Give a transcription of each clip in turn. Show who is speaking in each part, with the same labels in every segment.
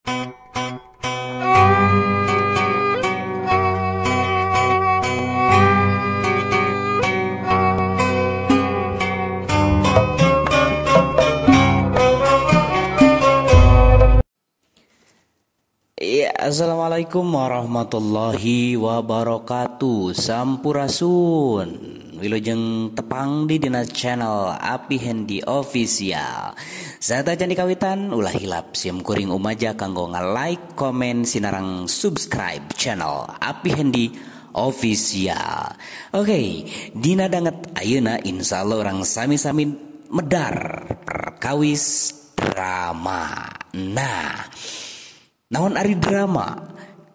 Speaker 1: Ya, assalamualaikum warahmatullahi wabarakatuh. Sampurasun. Wilujeng tepang di dina channel Api Hendi Official. Satacan dikawitan ulah hilap sim kuring umaja kanggo nga-like, komen, sinarang subscribe channel Api Hendi Official. Oke, dina danget ayeuna insyaallah urang sami-sami medar perkawis drama. Nah, naon ari drama?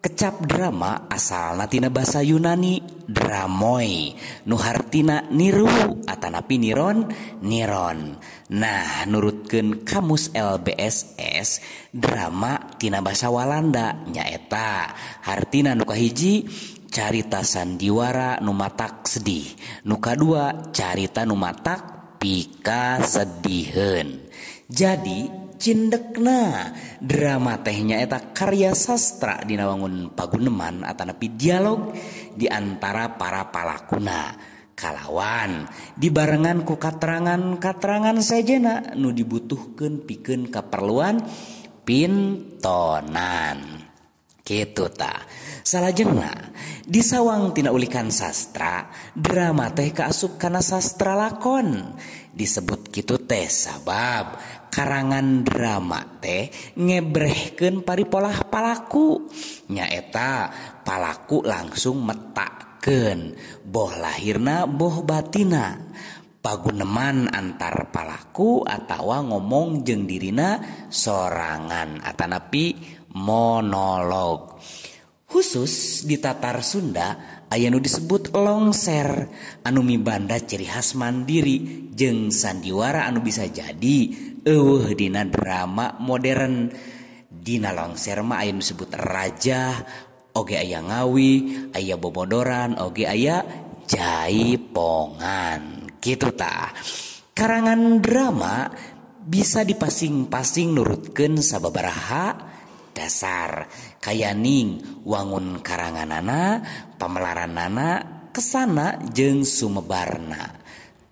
Speaker 1: Kecap drama asalna tina basa Yunani dramoi, nu hartina niru atanapi niron niron. Nah, nurutkeun kamus LBSS, drama tina basa Walanda nyaeta hartina nu kahiji carita sandiwara nu matak sedih, nu kadua carita nu matak pikasediheun. Jadi cindekna drama teh nyaeta karya sastra dina wangun paguneman atanapi dialog di antara para palakuna kalawan dibarengan ku katerangan-katerangan sejena nu dibutuhkeun pikeun kaperluan pintonan. Kitu ta. Salajengna disawang tina ulikan sastra, drama teh kaasup kana sastra lakon. Disebut kitu teh sabab karangan drama teh ngebrehkeun paripolah palaku. Nyaeta palaku langsung metakeun boh lahirna boh batina. Paguneman antar palaku atawa ngomong jeung dirina sorangan atanapi monolog. Khusus di tatar Sunda aya nu disebut longser anu mibanda ciri khas mandiri jeung sandiwara anu bisa jadi eueuh dina drama modern. Dina longser mah aya nu disebut raja, oge aya ngawi, aya bobodoran, oge aya jaipongan. Kitu tah. Karangan drama bisa dipasing-pasing nurutkeun sababaraha dasar kayaning wangun karanganana, pamelaranana, kesana jeung sumebarna.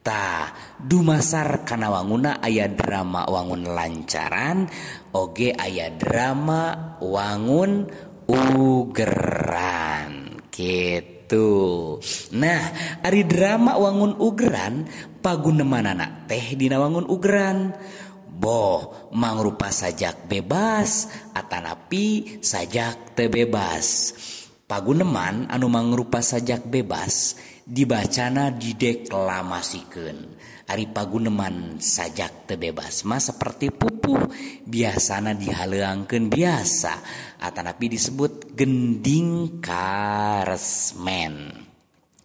Speaker 1: Tah, dumasar kana wanguna aya drama wangun lancaran, oge aya drama wangun ugeran. Gitu. Nah, ari drama wangun ugeran pagunemanana teh dina wangun ugeran. Boh mangrupa sajak bebas atanapi sajak teu bebas. Paguneman anu mangrupa sajak bebas dibacana dideklamasikeun. Ari paguneman sajak teu bebas mah seperti pupuh biasana dihaleuangkeun biasa atanapi disebut gending karesmen.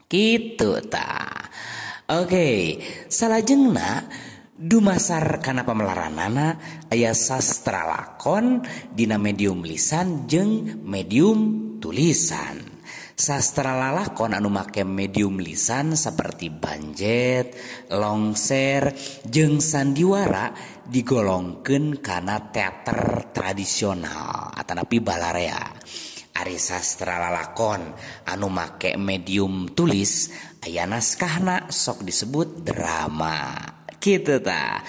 Speaker 1: Kitu tah. Oke, salajengna dumasar kana pamelaranana aya sastra lakon dina medium lisan jeung medium tulisan. Sastra lalakon anu make medium lisan seperti banjet, longser, jeung sandiwara digolongkeun kana teater tradisional atanapi balarea. Ari sastra lalakon anu make medium tulis aya naskahna sok disebut drama. Kitu ta.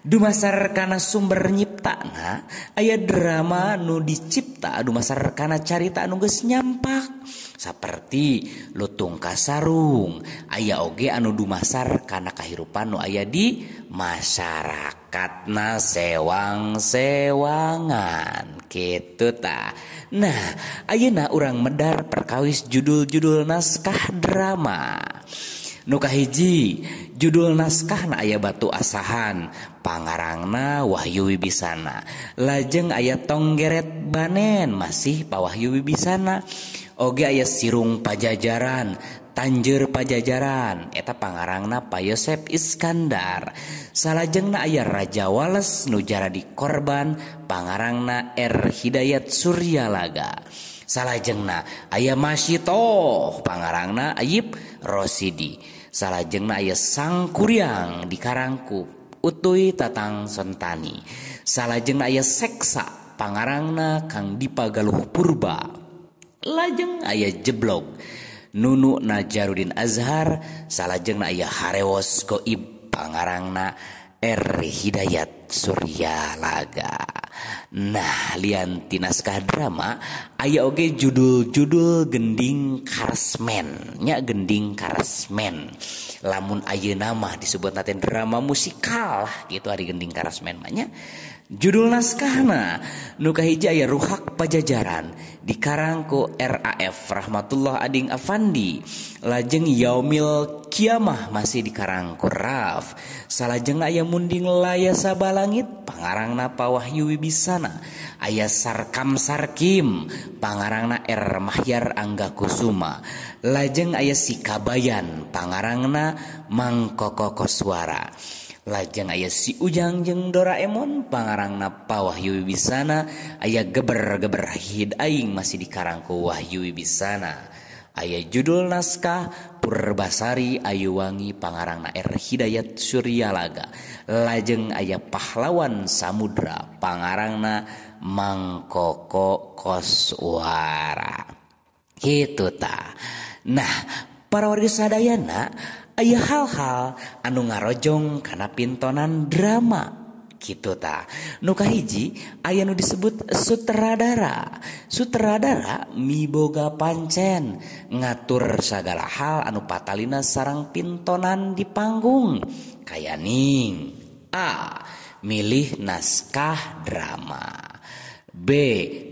Speaker 1: Dumasar kana sumber nyiptana aya drama nu dicipta dumasar kana carita anu geus nyampak saperti Lutung Kasarung, aya oge anu dumasar kana kahirupan nu aya di masyarakatna sewang-sewangan. Kitu ta. Nah, ayeuna urang medar perkawis judul-judul naskah drama. Nu kahiji judul naskahna aya Batu Asahan, pangarangna Wahyu Wibisana. Lajeng aya Tonggeret Banen masih Pa Wahyu Wibisana. Oge aya Sirung Pajajaran, Tanjeur Pajajaran eta pangarangna Pa Yosep Iskandar. Salajengna aya Raja Wales nu jaradi korban, pangarangna R Hidayat Suryalaga. Salajengna aya Masyitoh pangarangna Ayib Rosidi. Salajengna aya Sangkuriang di Karangku Utuy Tatang Sontani. Salajengna aya Seksa pangarangna Kang Dipa Galuh Purba. Lajeng aya Jeblog Nunu Najarudin Azhar, salajengna aya Harewos Goib pangarangna R Hidayat Suryalaga. Nah, lian ti naskah drama aya oge judul-judul gending karesmen nya, gending karesmen. Lamun ayeuna mah disebutna teh drama musikal gitu ari gending karesmen mah nya. Judul naskahna nu kahiji aya Ruhak Pajajaran dikarang ku RAF Rahmatullah Ading Afandi. Lajeng Yaumil Kiamah masih dikarang ku Raf. Salajengna aya Munding Laya Sabalangit pangarangna Pa Wahyu Wibisana. Aya Sarkam Sarkim pangarangna R Mahyar Angga Kusuma. Lajeng aya Sikabayan pangarangna Mang Koko Koswara. Lajeng aya Si Ujang jeung Doraemon pangarangna Pa Wahyu Wibisana. Aya Geber-geber Hid Aing masih dikarang ku Wahyu Wibisana. Aya judul naskah Purbasari Ayuwangi pangarangna R Hidayat Suryalaga. Lajeng aya Pahlawan Samudra pangarangna Mang Koko Koswara. Kitu ta. Nah, para warga sadayana aya hal-hal anu ngarojong kana pintonan drama kitu ta. Nu kahiji aya nu disebut sutradara. Sutradara miboga pancen ngatur sagala hal anu patalina sarang pintonan di panggung. Kayaning A. Milih naskah drama, B.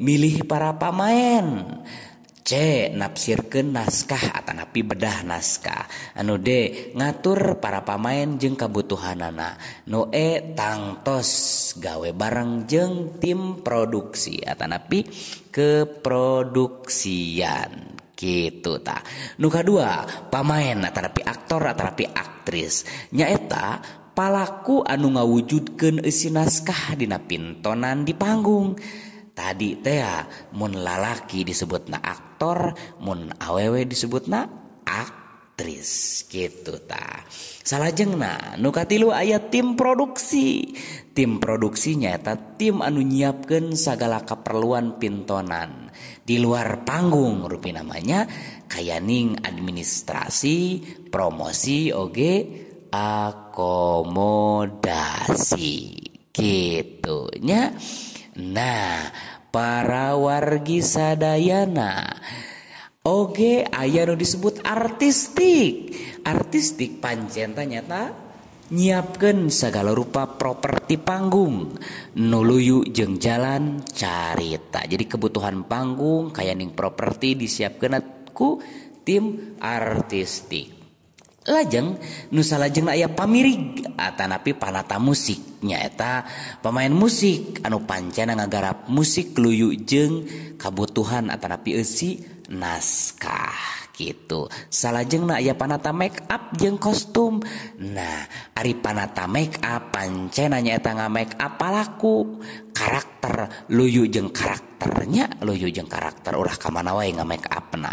Speaker 1: Milih para pamain, C. Napsirkeun naskah atanapi bedah naskah, anu D. Ngatur para pamain jeung kabutuhanana, nu E. Tangtos gawe bareng jeung tim produksi atanapi keproduksian kitu ta. Nu kadua pamain atanapi aktor atanapi aktris nyaeta palaku anu ngawujudkeun eusi naskah dina pintonan di panggung. Tadi teh mun lalaki disebutna aktor, mun awewe disebutna aktris gitu ta. Salajengna nu katilu aya tim produksi. Tim produksi nyaeta tim anu nyiapkeun sagala kaperluan pintonan di luar panggung rupi namanya kayaning administrasi, promosi oge akomodasi gitu nya. Nah, para wargi sadayana oge aya nu disebut artistik. Artistik pancen nyata nyiapkeun sagala rupa properti panggung nu luyu jeung jalan carita. Jadi kebutuhan panggung kayaning properti disiapkeun ku tim artistik. Lajeng nu salajengna aya pamirig atanapi panata musik nyaeta pemain musik anu pancena ngagarap musik luyu jeung kabutuhan atanapi eusi naskah gitu. Salajengna aya panata make up jeung kostum. Nah, ari panata make up pancena nyaeta nga-make up palaku karakter luyu jeung karakternya, luyu jeung karakter ulah ka mana wae nga-make upna.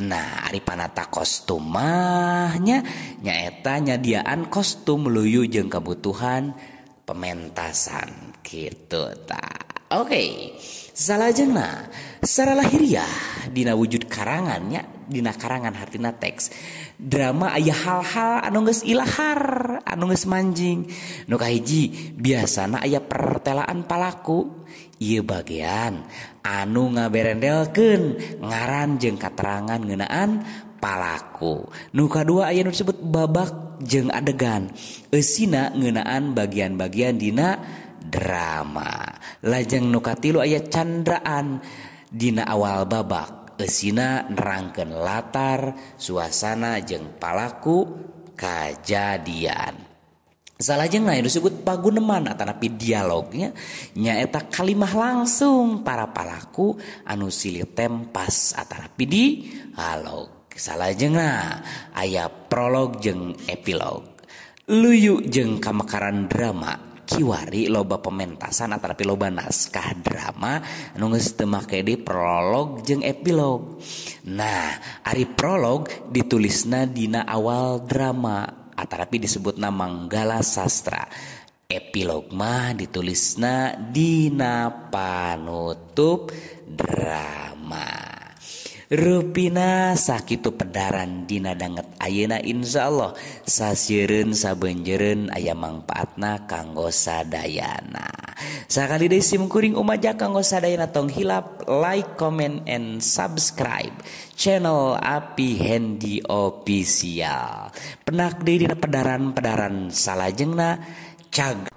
Speaker 1: Nah, ari panata kostum mah nya nyaeta nyadiaan kostum luyu jeung kabutuhan pementasan gitu ta. Oke, salajengna secara lahiriah dina wujud karangannya, dina karangan hartina teks drama aya hal-hal anu geus ilahar, anu geus manjing. Nu kahiji biasana aya pertelaan palaku. Ieu bagian anu ngaberendelkeun ngaran jeung katerangan ngeunaan palaku. Nu kadua aya nu disebut babak jeung adegan. Eusina ngeunaan bagian-bagian dina drama. Lajeng nu katilu aya candraan dina awal babak. Eusina nerangkeun latar, suasana jeung palaku kajadian. Salajengna anu disebut paguneman atanapi dialognya nyaeta kalimah langsung para palaku anu silih tempas atanapi dialog. Salajengna aya prolog jeung epilog. Luyu jeung kamekaran drama kiwari loba pementasan atanapi loba naskah drama anu geus teu make di prolog jeung epilog. Nah, ari prolog ditulisna dina awal drama atanapi disebutna manggala sastra. Epilog mah ditulisna dina panutup drama. Rupina sakitu pedaran dina danget ayeuna, insyaallah sasieureun sabeunjeureun aya mangpaatna kanggo sadayana. Sakali deui sim kuring umaja kanggo sadayana tong hilap like, comment, and subscribe channel Api Hendi Official. Penak deui dina pedaran-pedaran salajengna. Cag.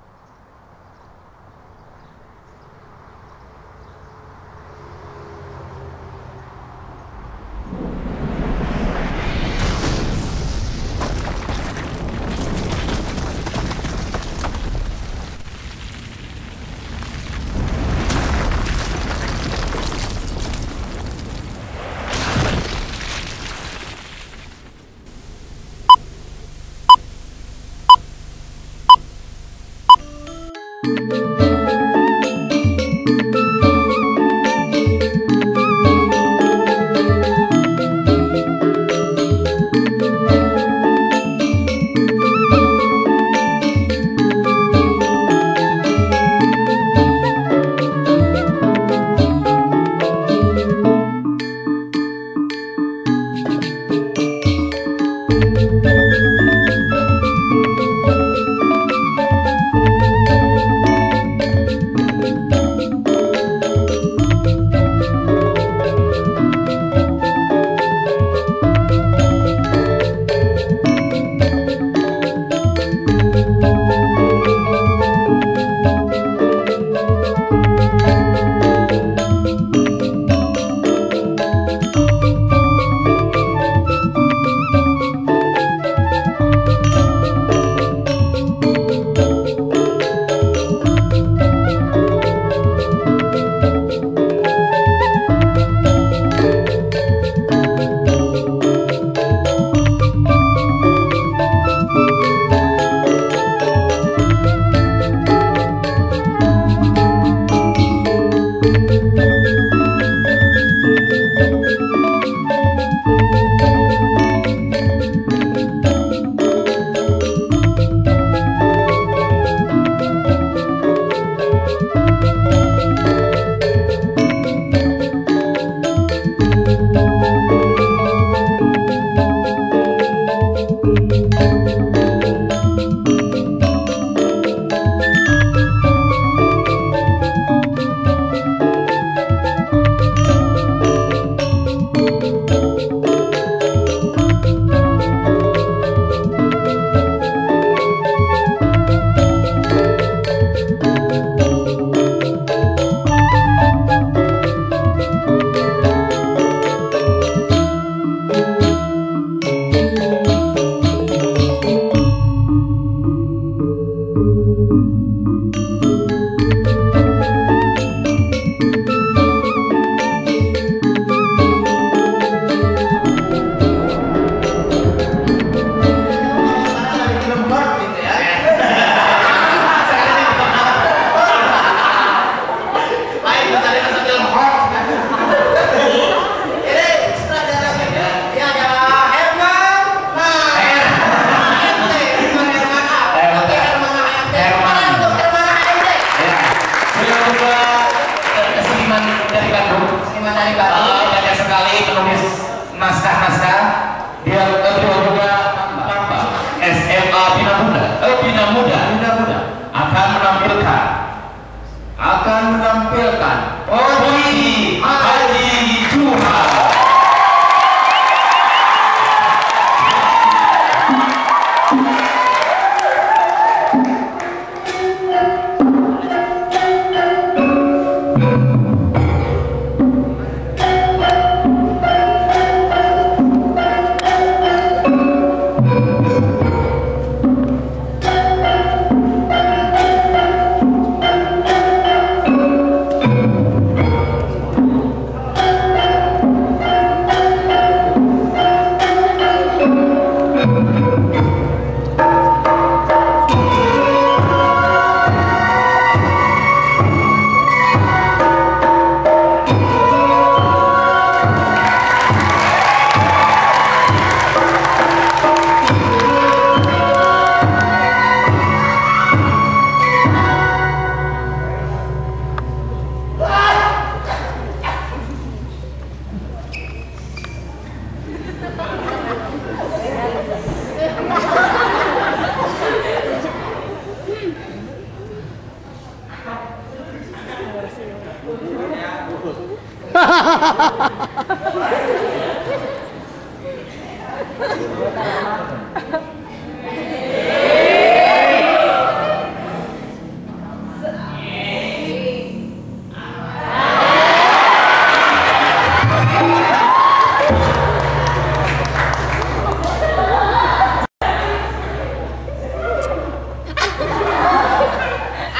Speaker 2: Naskah-naskah dia juga SMA Bina Muda akan menampilkan Oji Haji Juha.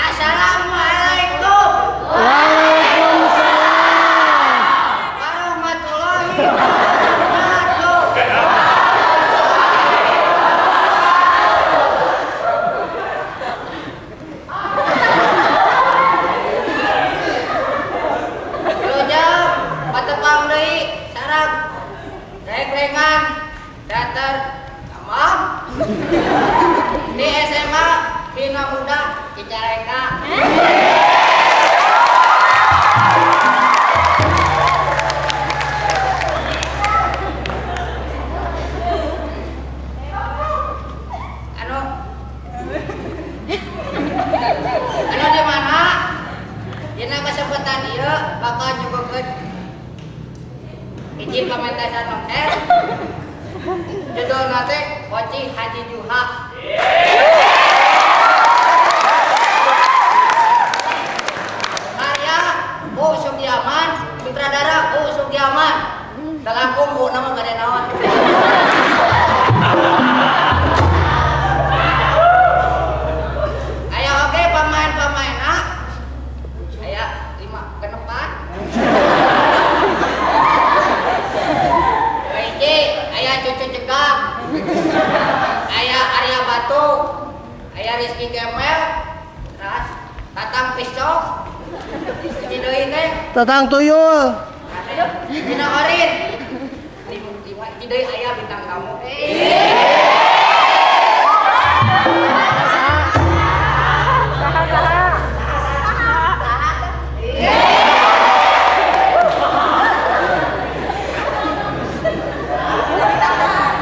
Speaker 3: Assalamualaikum warahmatullahi wabarakatuh. Wilujeng patepang deui sareng reng-rengan teater Amang di SMA Bina Muda Cicalengka. Anu anu di mana? Dina kesempatan ieu bakal nyuguhkeun hiji pamentasan lengser. Judulna teh Poci Haji Juha. Karya U Sugiaman, sutradara U Sugiaman. Telangkung U nama gade naon. Aya oge pemain-pemainna. Aya 5 genepan. Hiji aya Cucu Cegak. Aya Arya Batu, aya Rizky Kemel, terus Tatang Piscok, hiji deui teh
Speaker 4: Tatang Tuyul.
Speaker 3: Dina Orin. Lima hiji deui aya bintang tamu.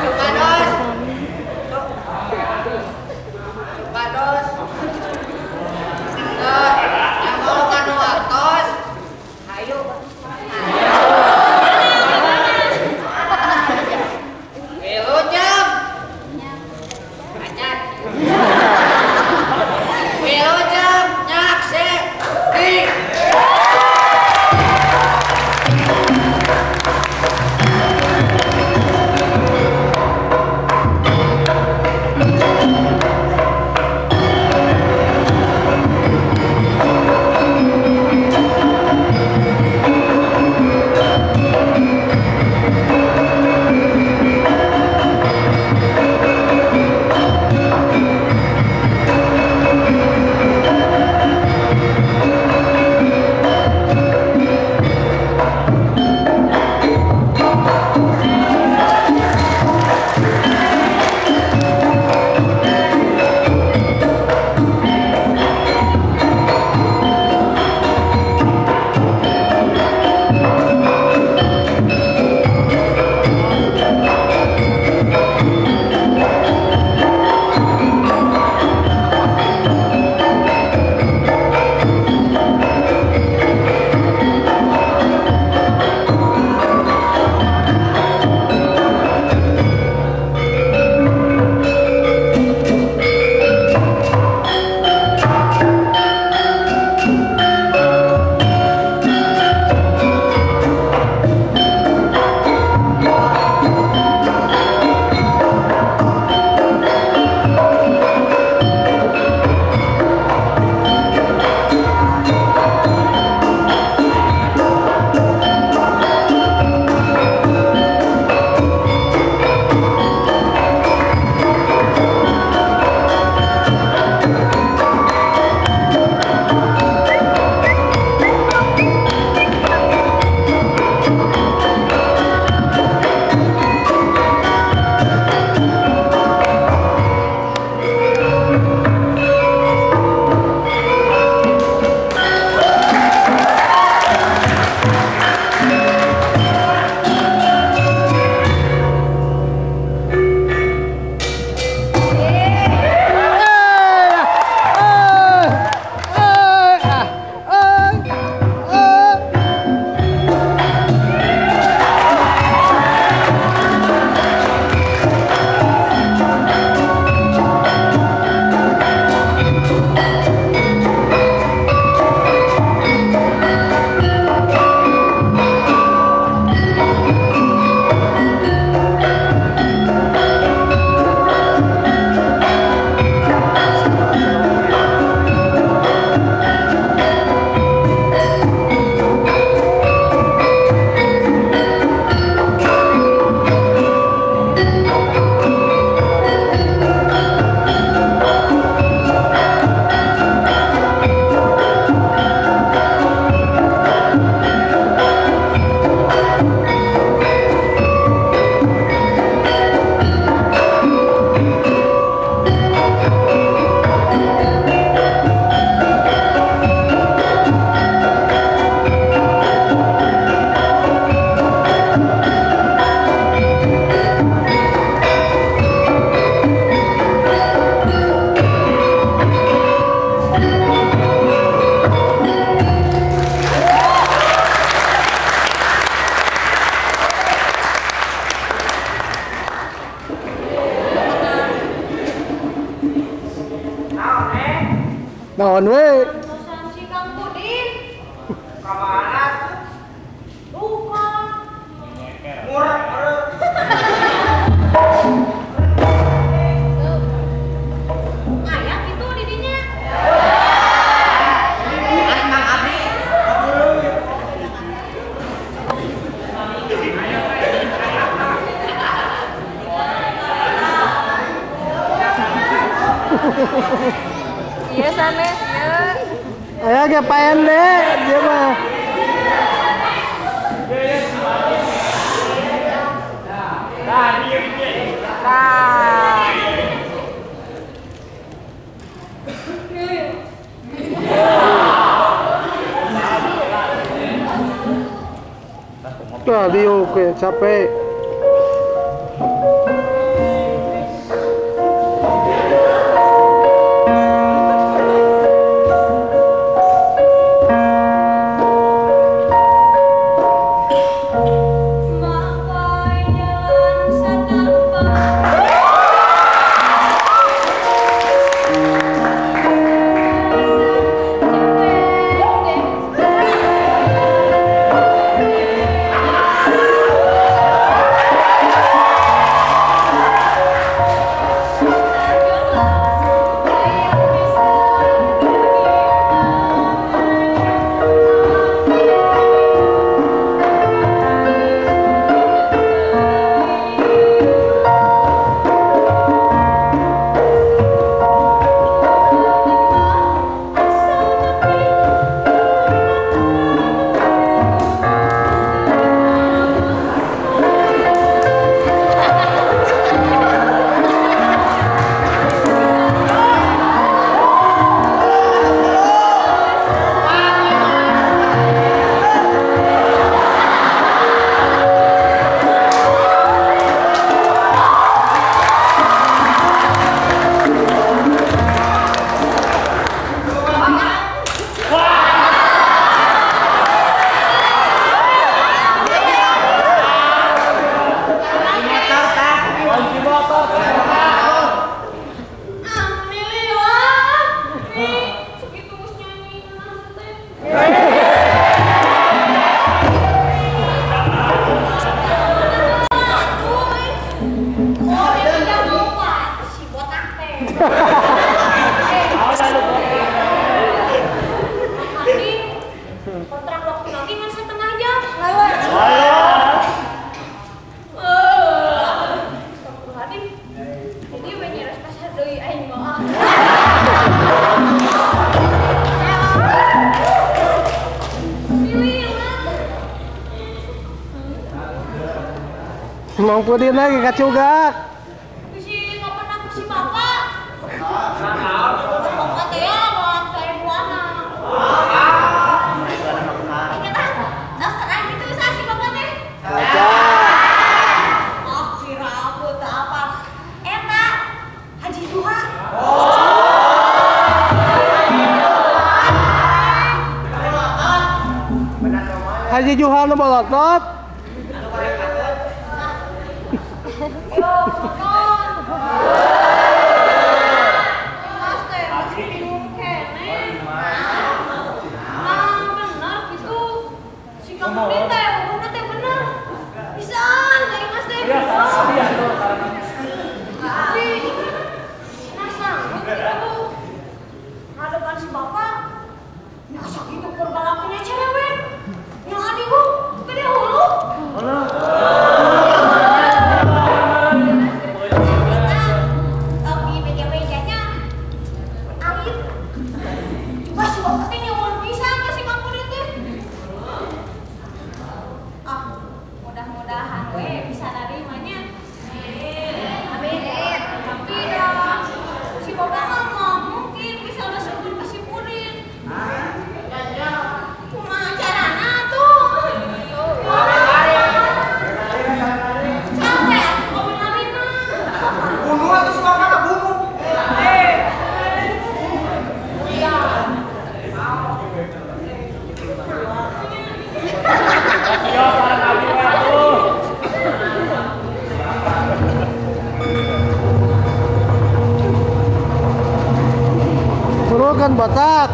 Speaker 3: Supados. Supados. Yang kalau kanu waktos, hayu. Wilujeng.
Speaker 4: Naon we?
Speaker 5: Urusan si Kang Pudin.
Speaker 3: Ka mana?
Speaker 5: Bukan.
Speaker 3: Murah, murah.
Speaker 5: Aya kitu di dinya.
Speaker 3: Ari Mang Abdi.
Speaker 5: Iya sanes ya.
Speaker 4: Aya ge pendek dia mah. Tuh, diuk capek.
Speaker 5: Kontrak waktu lagi ngan setengah jam. Astagfirullahaladzim. Jadi we nyeres pasar deui aing mah.
Speaker 4: Mang Pudin lagi kacugak.
Speaker 5: Si kapan aku si bapak? Bapak teh ya bawa ka ibuana. Ingat ah, daftar gitu sa si bapak teh. Oh, kira aku teh apa? Eta Haji Juha.
Speaker 4: Haji Juha nu bolotot.
Speaker 5: Mas teh masih bingung keneh. Nah, bener gitu. Si Kang Pudin teh ngomongna teh bener. Pisan teh Mas teh. Tapi nah sanggup gitu. Ngadepan si bapak. Nah sakitu keur balakunya cerewet. Yang adieu gede hulu. Mudah-mudahan we bisa narimanya.
Speaker 4: Botak.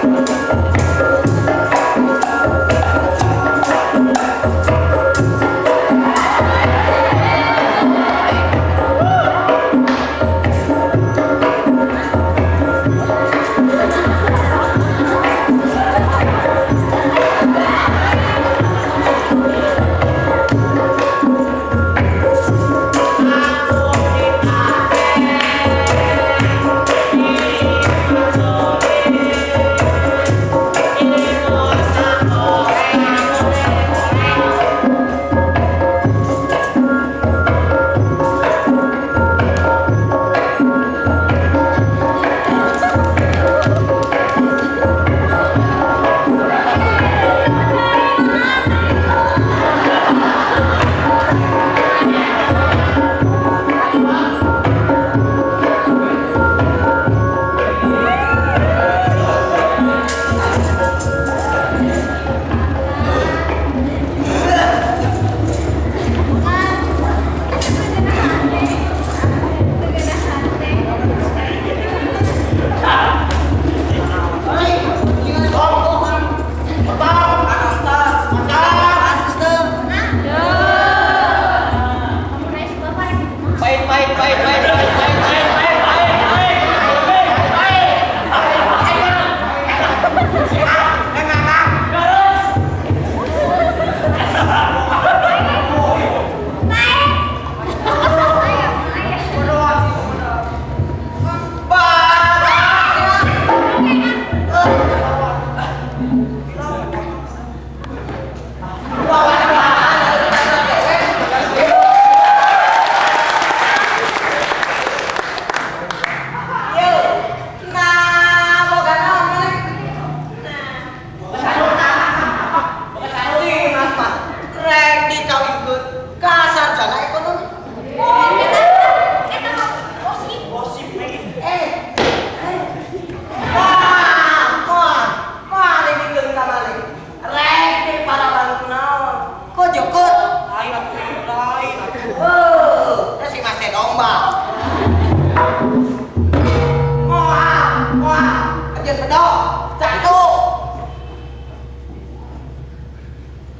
Speaker 3: Thank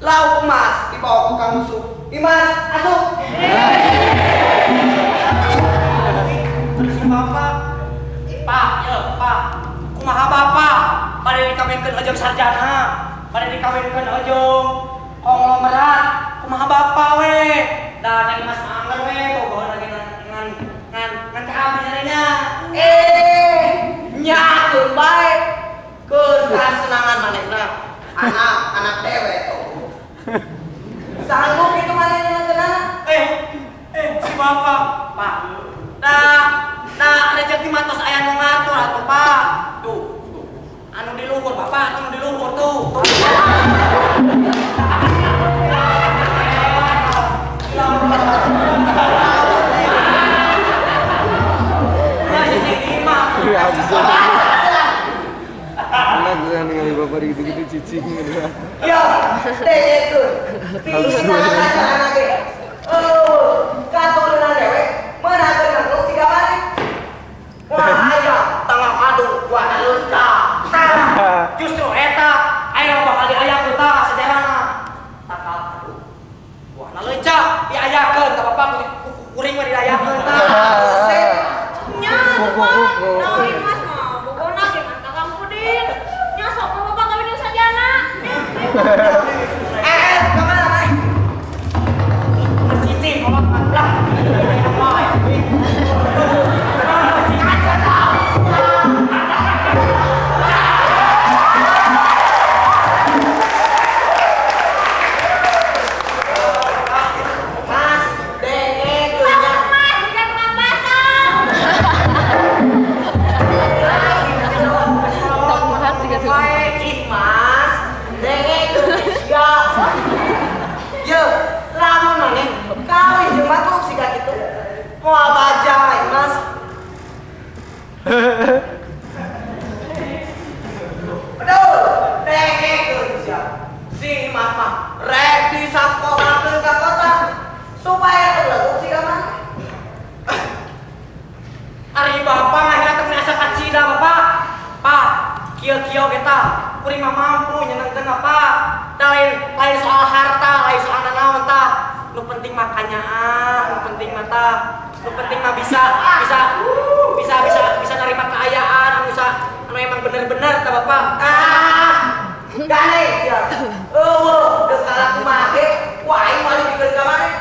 Speaker 3: Lauk emas dibawa ke Kang Usuk. Imas, asup.
Speaker 6: Terus bapak, Pak, ya Pak, kumaha bapak? Pada dikawinkeun ojong sarjana, pada dikawinkeun ojong konglomerat, kumaha bapak we? Da nang Imas angger we, bogohan lagi ngan ngan ngan ka abdi nya.
Speaker 3: Eh, nyakeun bae. Keur kasenangan manehna. Anak anak dewe tuh. Sanggup itu manehna nyenengkeunana?
Speaker 6: Eh, si bapak, Pak. Nah, nah rezeki mah tos aya nu ngatur atuh, Pak. Tuh, tuh. Anu di luhur, Bapak, anu di luhur tuh.
Speaker 4: Enak saya ningali bapak gitu-gitu cicing gitu.
Speaker 3: Ya, dengekeun. Tinggal saja ge. Oh, katurunan dewek meunangkeun makhluk siga maneh. Wah, aya tangga kadu buah leunca.
Speaker 6: Tah, justru eta aya bakal diayakeun tah sejarahna. Tangga kadu buahna leunca diayakeun ka bapak kuring mah diayakeun tah.
Speaker 5: Nya atuh Pak, naon Imas mah bogona ge ngan ka Kang Pudin. Nya sok mah bapak kawin jeung sarjana.
Speaker 3: Eh, kamana maneh?
Speaker 6: Cicing kolot mah lah.
Speaker 3: Mas, dengekeun nya.
Speaker 5: Mas, bukan tukang bakso.
Speaker 3: Mas, dengekeun sia. Ye, lamun maneh kawin jeung makhluk siga kitu. Moal bajai, Mas. Aduh, dengekeun sia. Si Mas mah rek disakolahkeun ka kota supaya teu siga maneh.
Speaker 6: Ari bapak ngahira teh asa kacida bapak. Pak, kieu-kieu ge tah kuring mah mampu nyenengkeun bapak. Da lain lain soal harta, lain soal nanaon tah. Nu penting mah kanyaah, nu penting mah tah. Nu penting mah bisa bisa bisa bisa bisa nerima keayaan anu bisa anu emang bener-bener tah bapak.
Speaker 3: Ah, gane sia. Eueuh, deuk kalah kumaha ge, ku aing moal dibikeun ka maneh.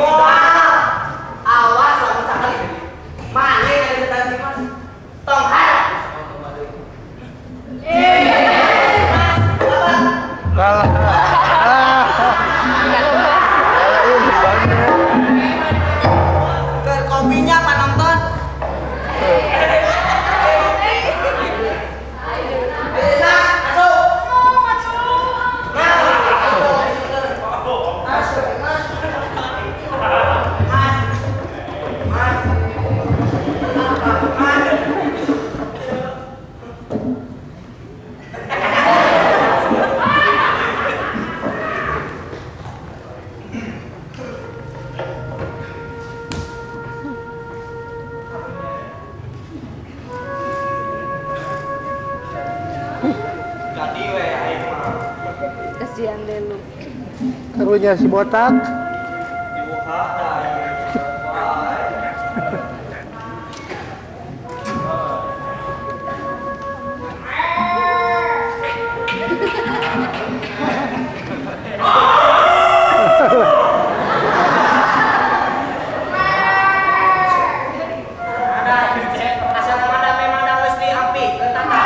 Speaker 3: Moal. Awas lamun sakali. Maneh ngadeukeutan si Mas. Tong harap. Eh, Mas, apa?
Speaker 4: Kalah.
Speaker 3: Keur kopinya Pak nonton. Eh, Mas, asup.
Speaker 5: Oh, atuh.
Speaker 3: Nah, masuk, Mas.
Speaker 6: Mas. Mas. Mas. Jadi we aing mah.
Speaker 7: Kasihan deh lu.
Speaker 4: Karunya si botak.
Speaker 6: Dibuka dah aing. Wah. Ada asal mana memang ada mesti ampi ke tata.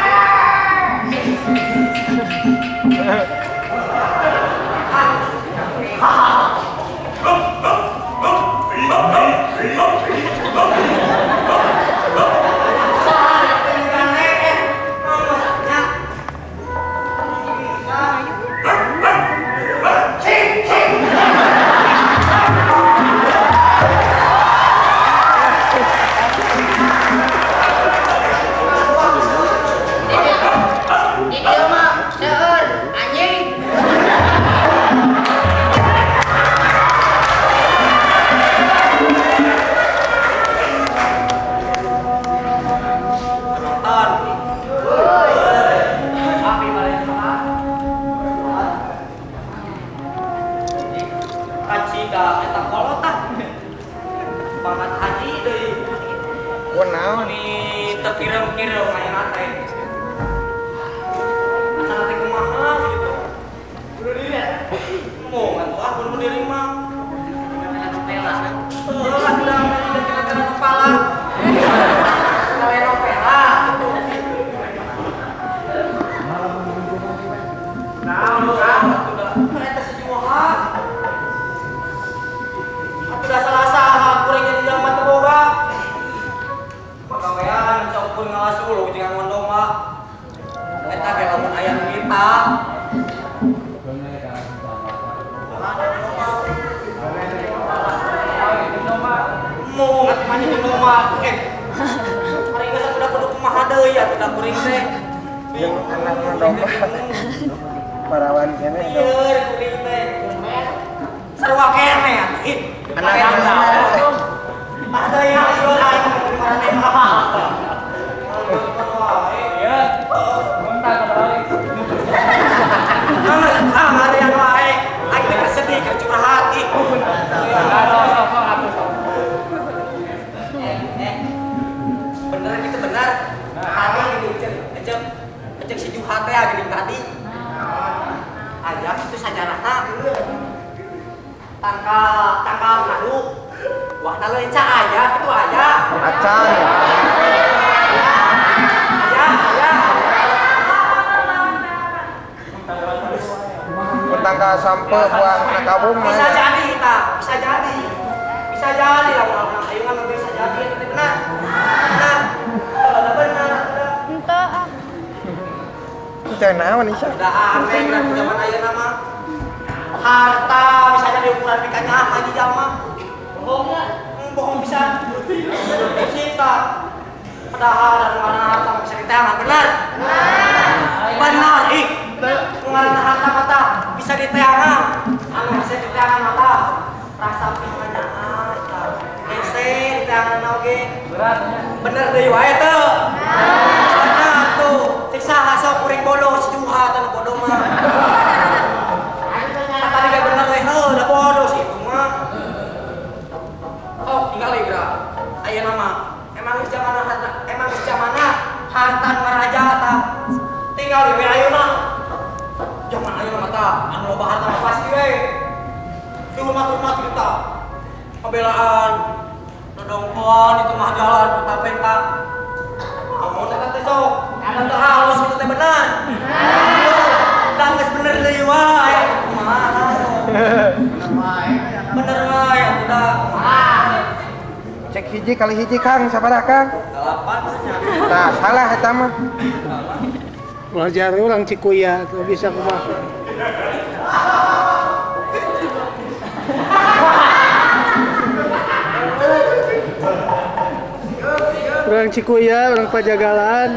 Speaker 3: Di dieu mah seueur anjing.
Speaker 6: Aya. Mau ngerti mana jeung domba. Hari geus udah kudu kumaha deui atuh da kuring teh.
Speaker 4: Jeung anakna domba. Parawan keneh domba.
Speaker 6: Ieu kuring teh. Sarua keneh atuh. Ih,
Speaker 4: anakna.
Speaker 6: Ada yang ieu aing maraneh mah.
Speaker 2: Iya. Muntah kembali.
Speaker 6: Ah, ada yang wae. Aing teh sedih keur curhat ih. Bener gitu benar. Tadi gini cek cek si Juha teh gini tadi. Aya itu sajarahna. Tangkal madu. Wah, leca aya itu aya.
Speaker 4: Acan.
Speaker 6: Aya, aya.
Speaker 4: Tangkal sampe buah nakabung.
Speaker 6: Bisa jadi kita, bisa jadi. Bisa jadi lah orang ayungan bisa jadi itu benar. Benar. Kalau benar.
Speaker 7: Henteu ah.
Speaker 4: Henteu naon Isya?
Speaker 6: Udah aneh kan zaman ayeuna mah. Harta bisa jadi ukuran pikannya ah haji jama. Bohong bohong bisa. Cinta. Padahal dan warna harta bisa diteangan benar. Benar. Ih. Warna harta mata bisa diteangan. Anu bisa diteangan mata. Rasa pikannya ah eta. Hese diteangan oge. Bener deui wae teu. Bener tuh. Cek saha sok kuring bodoh si Juha tah bodoh mah. Tadi gak bener we heuh da bodoh si itu mah. Oh, tinggal geura. Ayeuna mah emang geus zamana harta, emang geus zamana harta nu raja tah. Tinggal we ayeuna. Zaman ayeuna mah tah, anu loba harta mah pasti we. Di rumah-rumah kita pembelaan dodongkon itu mah jalan penta-penta. Amun eta teh sok, teu halus kitu teh bener. Da geus bener deui wae kumaha sok. Bener wae atuh da.
Speaker 4: Cek hiji kali hiji Kang, sabaraha Kang?
Speaker 6: 8 nya.
Speaker 4: Nah, salah eta mah.
Speaker 8: Belajar urang Cikuya tuh bisa kumaha. Orang Cikuya, orang Pajagalan.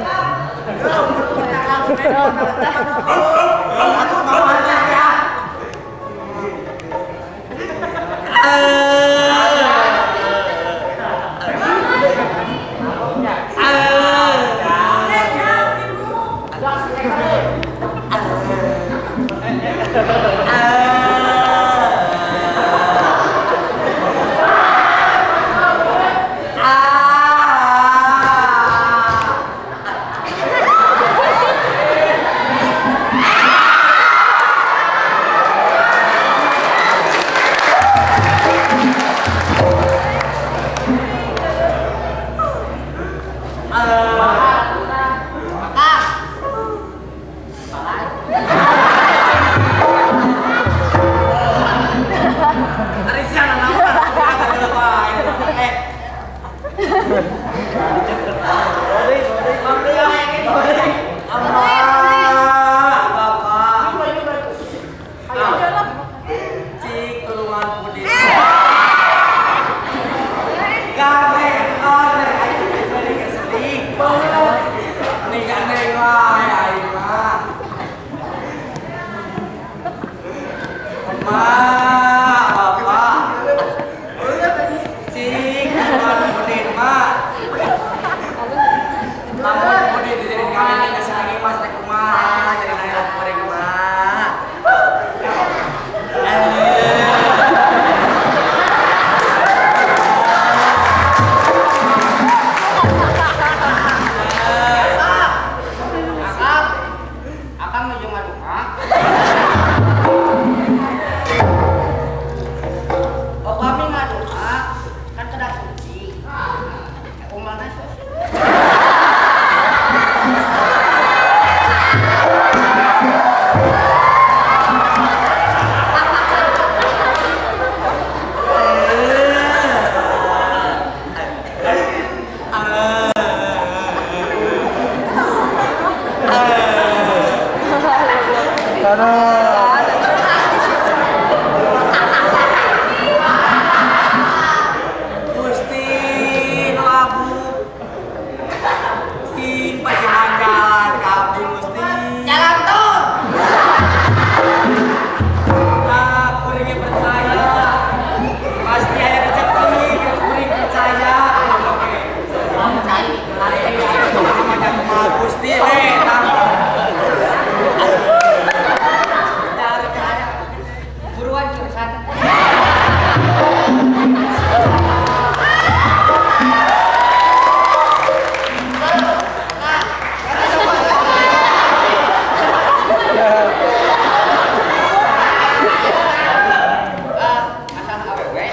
Speaker 6: Gusti nu abu. Tin pajaman jalan ka abdi Gusti.
Speaker 3: Jalan tol.
Speaker 6: Nah, kuringnya percaya. Pasti aya rezeki, kuring percaya. Oke. Hari ini namanya kumaha Gusti we tah.
Speaker 3: Buruan jurusan. Masalah awewe.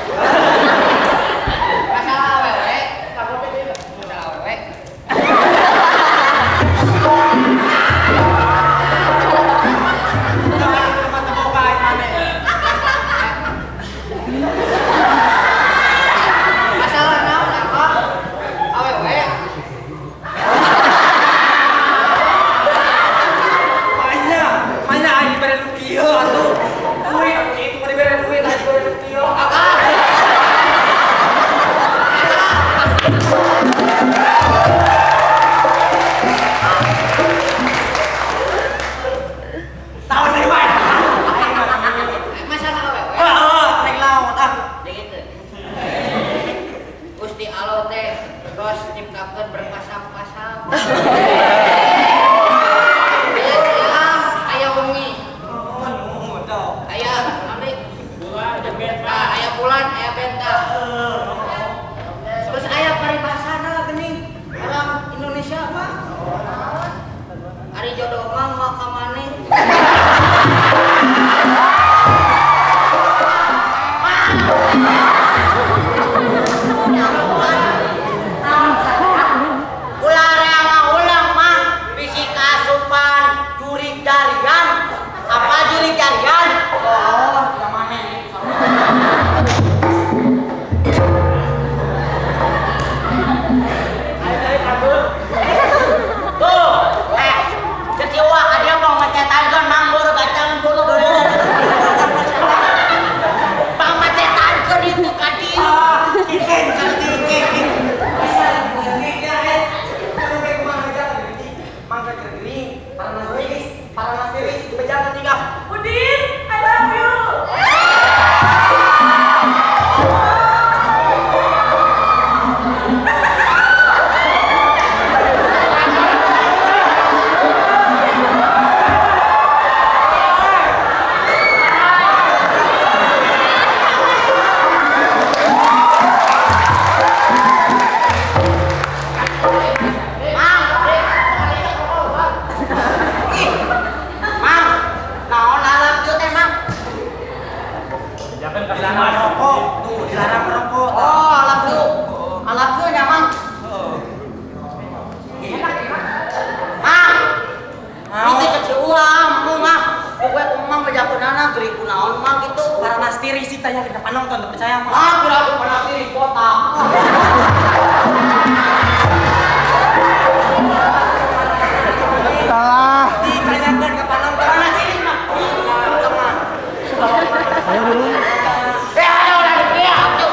Speaker 3: Masalah awewe. Masalah awewe. Masalah naon apa? Awewe.
Speaker 6: Mana aing dibere nu kieu atuh. Duit itu mah dibere duit aing dibere nu kieu. Tahun deui wae.
Speaker 3: Masalah awewe.
Speaker 6: Heeh, rek lawan ah.
Speaker 3: Dengekeun. Gusti Allah teh terus nyiptakeun berpasang-pasang. Aya siang, aya wengi. Aya naon deui? Nah, aya bulan, aya bentang. Terus aya paribasana geuning orang Indonesia mah. Ari jodoh mah moal ka maneh. Ulah rea ulang mah bisi kasupan jurig jarian. Apa jurig jarian?
Speaker 6: Oh, ka maneh.
Speaker 3: Tuh, ceciwa dia mau ngecetankeun mang buru gacangan buru. Bang macetankeun itu ka dieu.
Speaker 6: Ah, ikan ikan.
Speaker 5: Udin, I love you.
Speaker 3: Mang, ih, Mang, naon alam ieu teh, Mang?
Speaker 6: Dilarang merokok, tuh dilarang merokok.
Speaker 3: Oh, alam ieu. Alam ieu nya, Mang. Mang, itu cek uang, mu mah. Pokoknya ku Mang bejakeunana geuring kunaon Mang gitu.
Speaker 6: Para nastiri sih tanya ke depan nonton, percaya mah.
Speaker 3: Ah, kira aku pernah tiris kota.
Speaker 8: Salah.
Speaker 6: Ditanyakan ke penonton.
Speaker 3: Pernah tiris mah.
Speaker 8: Ayo dulu.
Speaker 3: Eh, ayo udah dia atuh.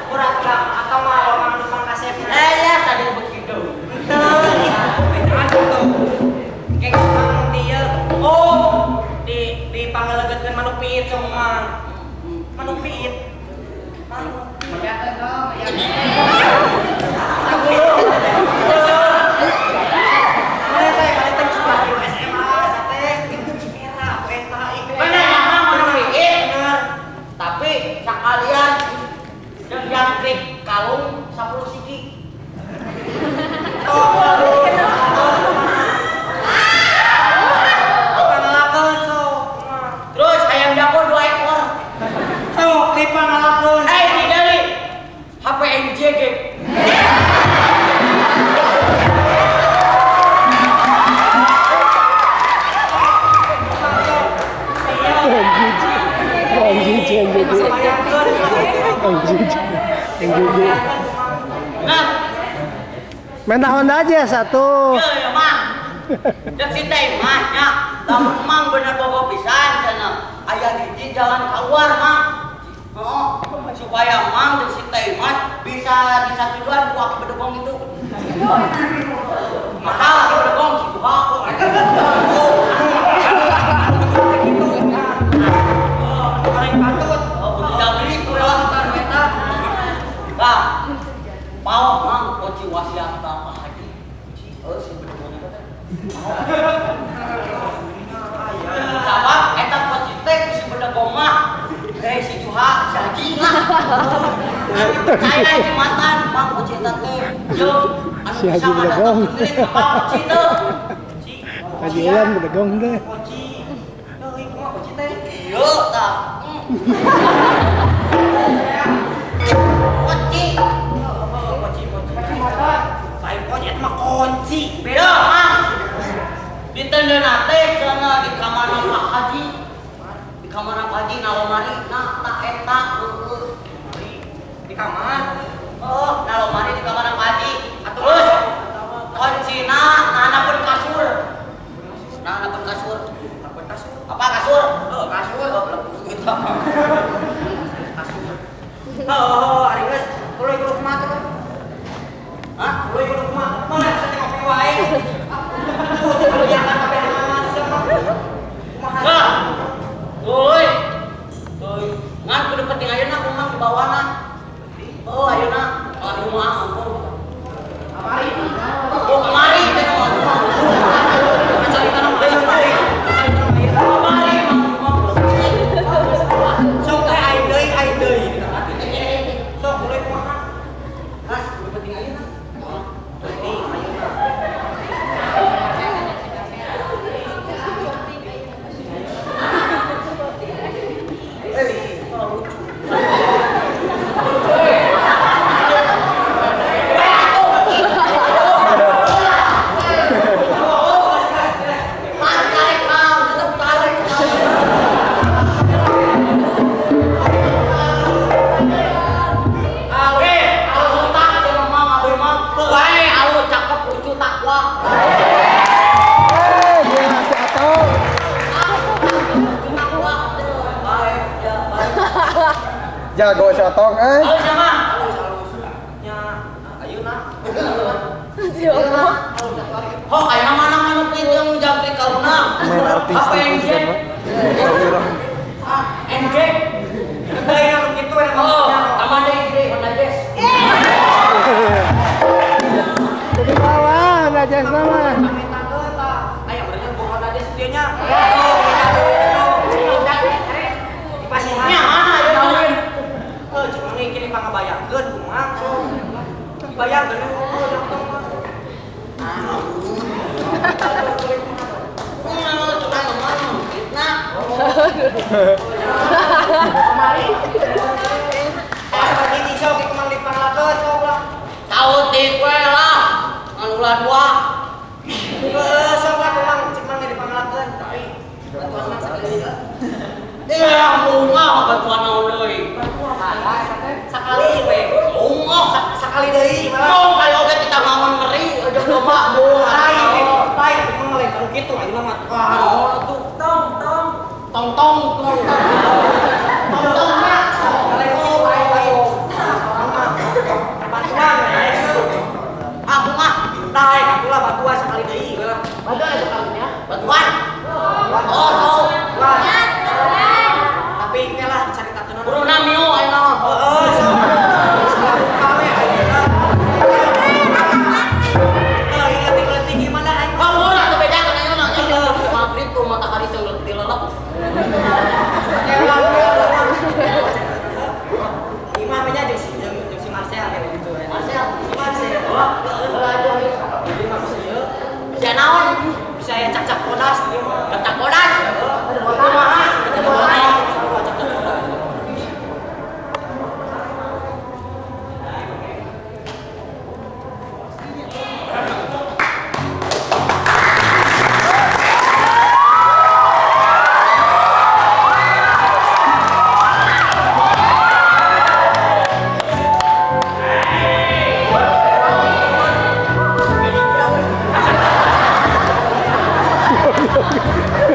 Speaker 6: Pura-pura atau mah orang numpang kasep.
Speaker 3: Eh, ya tadi begitu.
Speaker 6: Henteu, tuh. Kayak mang dieu. Oh, di pangalegetkeun manuk piit sok mang. Manuk piit. Manuk. Mana teh kali teh geus kelas 2 SMA teh era eta ih.
Speaker 3: Bener ya, Mang, manuk piit.
Speaker 6: Bener.
Speaker 3: Tapi sekalian jangkrik kalung 10 siki.
Speaker 6: Oh, pangalakeun sok.
Speaker 3: Terus ayam jago 2 ekor.
Speaker 6: Sok di pangalakeun.
Speaker 3: Eh, ini dari HP NJG.
Speaker 8: Anjing.
Speaker 3: Nah,
Speaker 8: Minta Honda aja satu.
Speaker 3: ya, ya, Mang. Dan si teh mah nya. Lamun Mang bener bogo pisan cenah. Aya hiji jalan keluar Mang. Oh, supaya Mang jeung si Teh Mas bisa disatujuan ku aki bedegong itu. Mahal aki bedegong si Juha. Patut. Oh, tidak beli ulah eta. Lah. Pao Mang koci wasiat Bapak Haji. Oh, si bedegong itu teh. Sabab eta koci teh si bedegong mah si Juha, si Haji lah. Percaya jembatan, Mang koci eta teh. Jeung anu
Speaker 8: Si Haji
Speaker 3: bisa
Speaker 8: bedegong.
Speaker 3: ngadatangkeun Mang koci teh.
Speaker 8: Haji Ulan bedegong teh.
Speaker 6: Koci. Euy, kumaha koci teh?
Speaker 3: Ieu tah. Koci.
Speaker 6: Koci, koci. Lain koci eta mah kunci.
Speaker 3: Beda, Mang. Ditendeuna teh cenah di kamar Pak Haji. Di kamar Pak Haji na lomari na ta eta heueuh.
Speaker 6: Di kamar.
Speaker 3: Oh, na lomari di kamar Pak Haji. Terus kuncina na handapeun kasur. Na handapeun kasur.
Speaker 6: Handapeun kasur.
Speaker 3: Apa kasur?
Speaker 6: Oh, kasur.
Speaker 3: Oh, belum gitu.
Speaker 6: Kasur. Oh, ari geus tuluy kudu kumaha tuh?
Speaker 3: Hah?
Speaker 6: Tuluy kudu kumaha? Mana bisa tengok wae. Kebijakan kabeh mana sia mah. Kumaha?
Speaker 3: Nah. Tuluy. Tuluy. Ngan kudu penting ayeuna kumaha dibawana. Oh, ayeuna di rumah aku.
Speaker 6: Kamari.
Speaker 3: Oh, kamari teh.
Speaker 6: Cari tanah ayeuna. Cari tanah ayeuna.
Speaker 3: Kamari Mang.
Speaker 6: Sok teh aing deui, aing deui. Sok tuluy kumaha?
Speaker 3: Nah, kudu penting ayeuna.
Speaker 6: Penting ayeuna.
Speaker 3: Tarik, Mang, tetep tarik. Alus tak cenah Mang, abdi mah. Wae alus cakep lucu takwa.
Speaker 8: Eh, dia ngasih atau.
Speaker 3: Lucu takwa. Bae, ya, bae.
Speaker 4: Jago si Atong eh.
Speaker 3: Alus ya, Mang.
Speaker 6: Alus alus. Nya ayeuna.
Speaker 7: Ya Allah.
Speaker 3: Ho, ayeuna mana manuk itu jangkrik karuna.
Speaker 4: Main artistik
Speaker 3: Apa
Speaker 4: itu
Speaker 3: NG?
Speaker 4: kan mah. Orang.
Speaker 6: Ah, NG. Deui anu kitu eta
Speaker 3: Oh,
Speaker 6: mah.
Speaker 3: tambah deui gede Honda Jazz.
Speaker 8: Jadi bawah, ada jasa mah.
Speaker 6: Pamitan tah. Aya bener bu Honda Jazz dieu nya. Dipasihan.
Speaker 3: Nya mana ayeuna?
Speaker 6: Heuh, cek mah kini pangabayangkeun kumaha sok. Dibayangkeun heueuh langsung mah.
Speaker 3: Kemari.
Speaker 6: Pas hiji sok ieu mah dipanglakkeun sok lah.
Speaker 3: Sautik we lah. Ngan ulah dua.
Speaker 6: Heueuh sok lah kumang cek mah dipanglakkeun. Tapi bantuan mah sakali deui.
Speaker 3: Ya bunga bantuan naon deui.
Speaker 6: Sakali we.
Speaker 3: Bunga
Speaker 6: Sakali deui malah.
Speaker 3: Mong kayak oge kita ngawan meri jeung domba bunga.
Speaker 6: Lain, lain kumang lain kalau kitu ayeuna mah. Wah,
Speaker 3: Oh, tuh
Speaker 6: tong tong
Speaker 3: tong tong tong tong. Tong tong mah.
Speaker 6: Lain kitu lain lain. Mah bantuan lain.
Speaker 3: Ah bunga.
Speaker 6: Lain atulah bantuan sakali deui lah.
Speaker 3: Bantuan sekalinya. Bantuan. Oh, sok.
Speaker 6: Tapi ini lah dicaritakeun.
Speaker 3: Buruna mio ayeuna mah.
Speaker 6: Heeh, sok. Kale ayeuna. Heuh, leutik-leutik gimana aing?
Speaker 3: Oh, murah tuh bedakan ayeuna nya. Maghrib tuh matahari teh dilelep.
Speaker 6: Imah nya jeung si Marcel kayak gitu.
Speaker 3: Marcel,
Speaker 6: Si Marcel.
Speaker 3: Oh,
Speaker 6: Jadi mah bisa ieu.
Speaker 3: bisa naon?
Speaker 6: Bisa ya cak-cak bodas ieu mah.
Speaker 3: Cak bodas.
Speaker 6: Kumaha? Kumaha? Cak-cak bodas.
Speaker 8: Hahaha.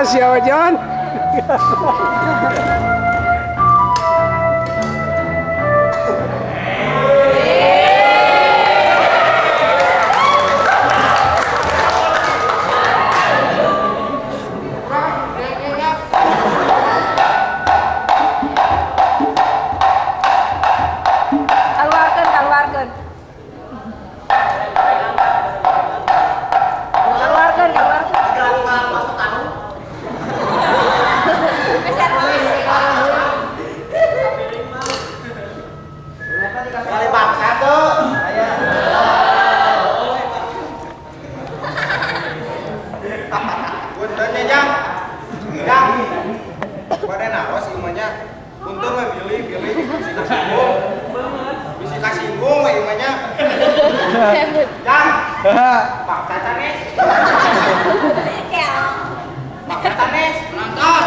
Speaker 8: Siapa John?
Speaker 7: Keluarkan, keluarkan. Keluarkan, keluarkan.
Speaker 6: Bangsa tuh. Punten ya, Jang. Jang. Pada naros imahnya. Untung we bilih bisi kasinggung. Bisi kasinggung we imahnya. Jang. Bangsa canes. Bangsa canes.
Speaker 9: Nonton.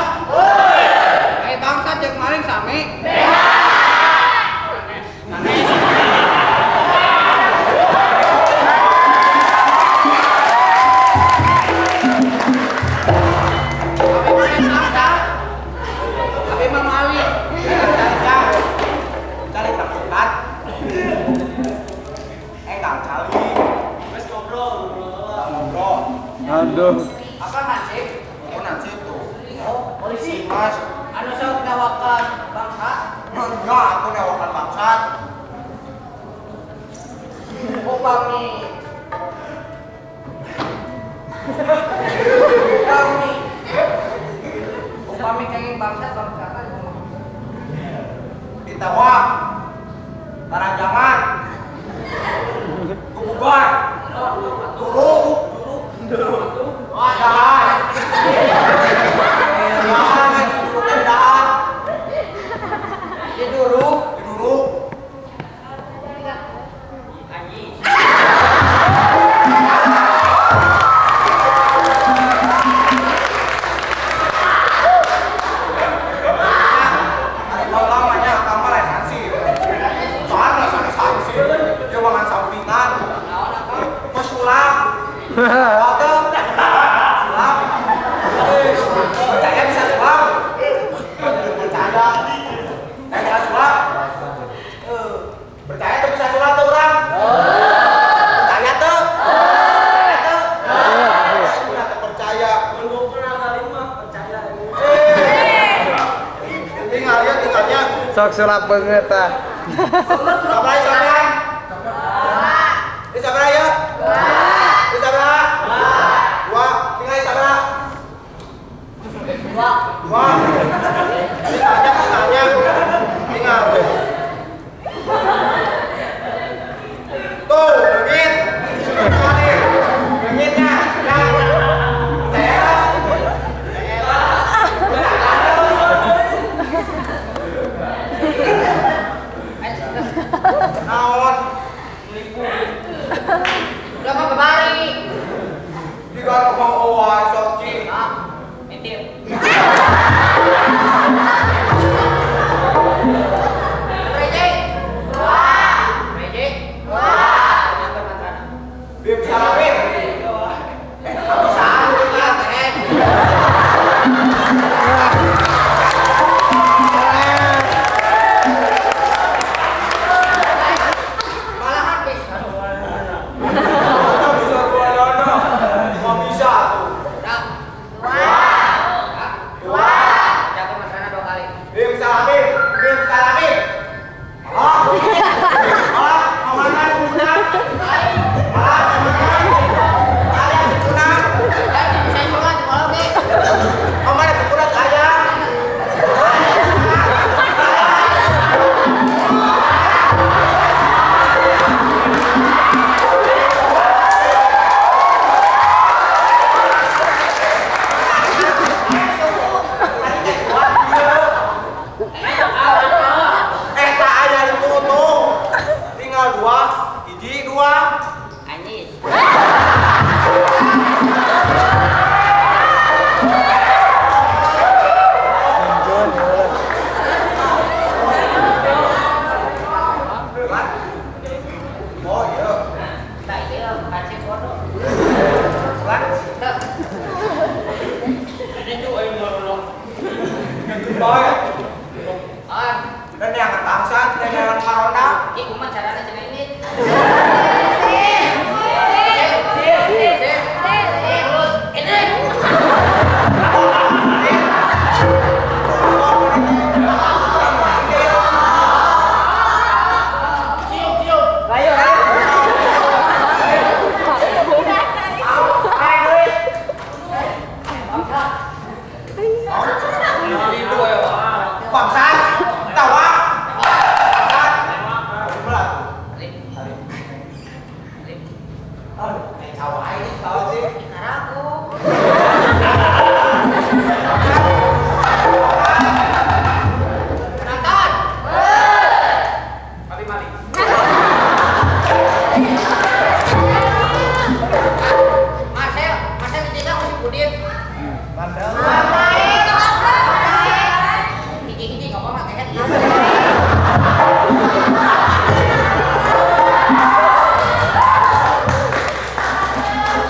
Speaker 9: Eh bangsa jeung maling sami.
Speaker 4: Aduh.
Speaker 6: Apa hansip?
Speaker 9: Oh, hansip tuh.
Speaker 6: Oh, polisi.
Speaker 9: Mas.
Speaker 6: Anu sok nawakan bangsa?
Speaker 9: Enggak, aku nawakan bangsa.
Speaker 6: Upami. Upami. Upami kenging bangsa bangsa kan.
Speaker 9: Ditawak. Karanjangan. Kubugan. Turu. Wah, jalan. Jalan, jalan.
Speaker 6: Diduruk,
Speaker 9: diduruk.
Speaker 6: Anjing.
Speaker 9: Kalau lamanya akang mah lain hansip. Soalnya soalnya hansip. Dia mangan sampingan. Mas ulang. Sulap. Percaya bisa sulap. Percaya. Bisa sulap. Percaya tuh bisa sulap tuh orang. Percaya tuh. Percaya tuh.
Speaker 6: Udah
Speaker 9: percaya.
Speaker 6: Mengukur kali mah percaya.
Speaker 9: Tinggalnya tinggalnya.
Speaker 4: Sok sulap banget ah.
Speaker 9: Sabar sabar. Ini sabar ya. Ini sabar. Dua, tinggal sabar.
Speaker 6: Dua.
Speaker 9: Dua. Tinggalnya tinggalnya. Tinggal. Kan? Oh iya.
Speaker 3: Tak iya, kace bodoh.
Speaker 9: Kan?
Speaker 3: Ini tuh ayo ngorong.
Speaker 9: Boy.
Speaker 3: Ah,
Speaker 9: dan yang bangsat, dan yang maronda.
Speaker 3: Ieu kumaha carana cenah ini?
Speaker 9: Bangsat, tawa. Bangsat.
Speaker 3: Nonton.
Speaker 9: Tapi maling.
Speaker 3: Marcel, Marcel dijajah ku si Pudin.
Speaker 9: Bandel.
Speaker 3: Hiji-hiji ngomong mah kehet.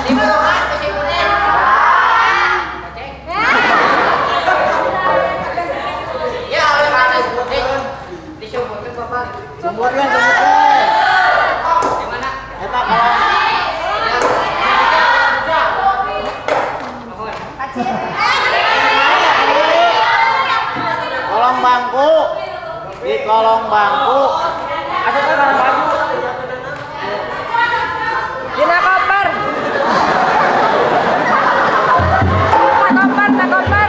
Speaker 3: Diburuhan ku si Pudin. Goceng. Ya, oleh mana si Pudin? Disebutkeun Bapak.
Speaker 7: Sebutkeun, sebutkeun.
Speaker 3: Di mana?
Speaker 7: Eta kolong. Kolong bangku. Di kolong bangku.
Speaker 2: Asup ka bangku. Dina koper. Na koper, na koper.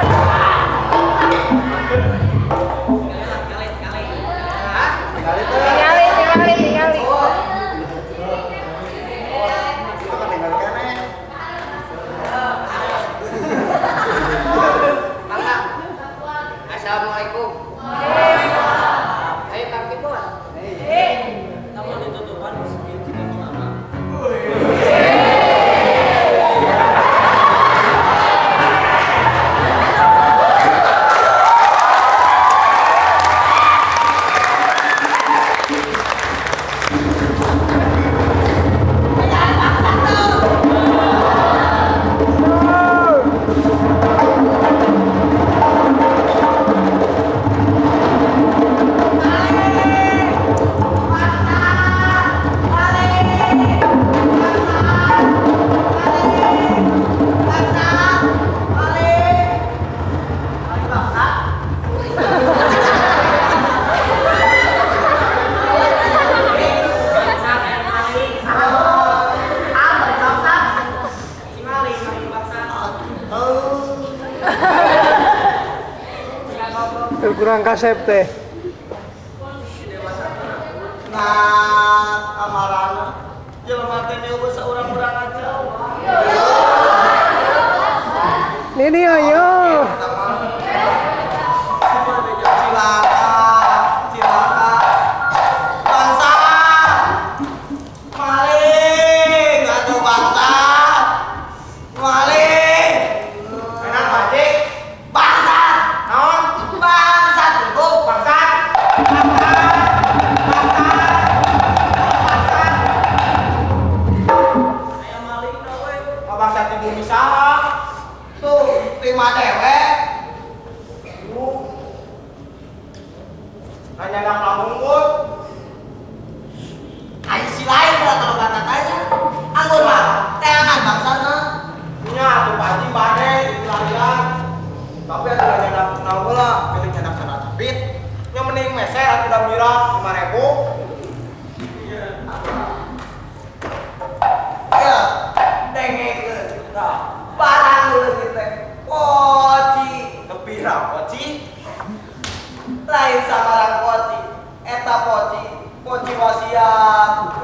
Speaker 2: Tingali, tingali, tingali.
Speaker 9: Itu kan tinggal kene.
Speaker 3: Mangga. Assalamualaikum. Ayo kaki bos.
Speaker 6: Kamu ditutupan segitu lama.
Speaker 8: Kurang kasep teh.
Speaker 9: Nah, amarana jelema teh neueuh saurang-urang aja.
Speaker 8: Nini ayo.
Speaker 9: Cilaka, cilaka. Bangsa. Maling, aduh bangsa. Maling. Enak bajik. Bangsat. Naon? Bangsat, tuh bangsat. Bangsat. Bangsat. Bangsat. Aya maling na we. Bangsat di bumi saha? Tuh, terima dewek. Hanya nak lamungut. Ayo si lain lah kalau batat aja. Anggur mah, teangan bangsatna. Nya tuh Pak Haji bade di larian. Tapi atuh da nyandak naon heula, pilih nyandak sana capit. Nya mending meser atuh da mirah 5000. Ya, dengekeun. Tah, barang leuwih teh. Poci, kepira poci? Lain sabarang poci, eta poci, poci wasiat.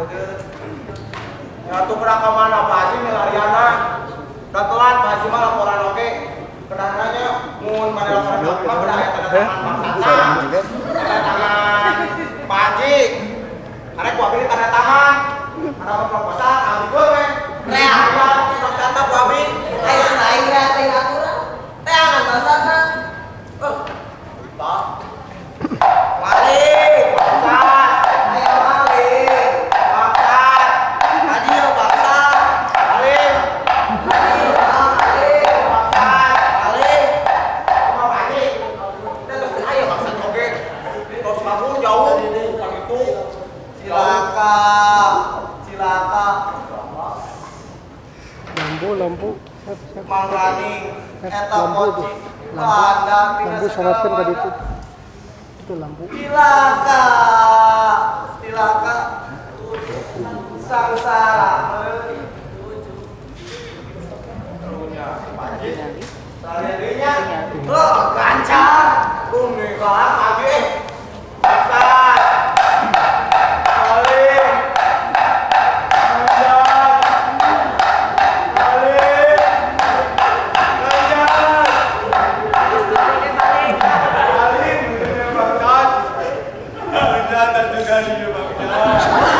Speaker 9: Ya tuh pernah ke mana Pak Haji milariana? Udah telat Pak Haji mah laporan oke. Kedananya mun mana laporan oke mah udah aya tanda tangan bangsatna. Tanda tangan Pak Haji. Arek ku abi tanda tangan. Ada proposal ahli gue we. Rea bangsatna ku abi.
Speaker 7: Ayo lain rea teh aturan. Teangan bangsatna.
Speaker 9: Tah. Maling, bangsat. Ayo maling. Cilaka, cilaka.
Speaker 8: Lampu, lampu.
Speaker 9: Mangrani, eta poci,
Speaker 8: lampu sorotkan tadi itu. Itu lampu.
Speaker 9: Cilaka, cilaka. Sangsara. Loh, gancang. Bumi kalah lagi. Bangsat. Maling. Ganjar. Maling. Ganjar. Maling. Bangsat. Ganjar dan juga dia bangsat.